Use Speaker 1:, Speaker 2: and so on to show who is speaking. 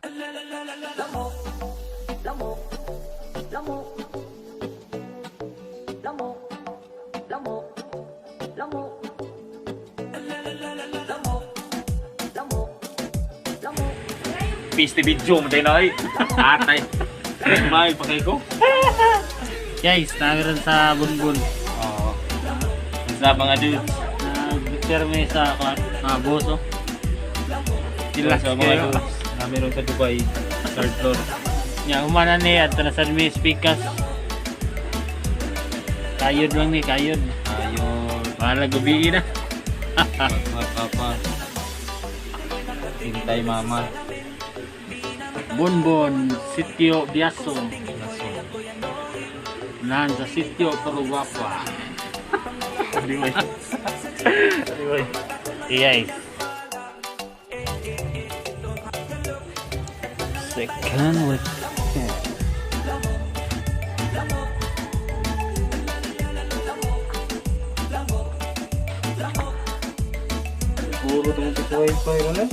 Speaker 1: Lamok, lamok, lamok, lamok, lamok, lamok, lamok, lamok.
Speaker 2: Piste video mo tayo na ay. Atay. Smile pa kayo ko.
Speaker 3: Guys, namiron sa Bunbun.
Speaker 2: Oo. Sa mga dudes.
Speaker 3: Nag-picture mi sa kwan, mga boss oh. Sila
Speaker 2: Sa mga dudes. Nameron sa Dubai. Third floor.
Speaker 3: Nya humana ni at nasad mi speakers. Kayod lang ni, kayod.
Speaker 2: Ayun.
Speaker 3: Bahala gabi na.
Speaker 2: Mga papa. Hintay mama.
Speaker 3: Bonbon, Sitio Biaso.
Speaker 2: Naso.
Speaker 3: Unahan sa sitio pero gwapa.
Speaker 2: Anyway. Anyway.
Speaker 3: Okay, guys. Second week.
Speaker 2: Puro itong wifi ko na.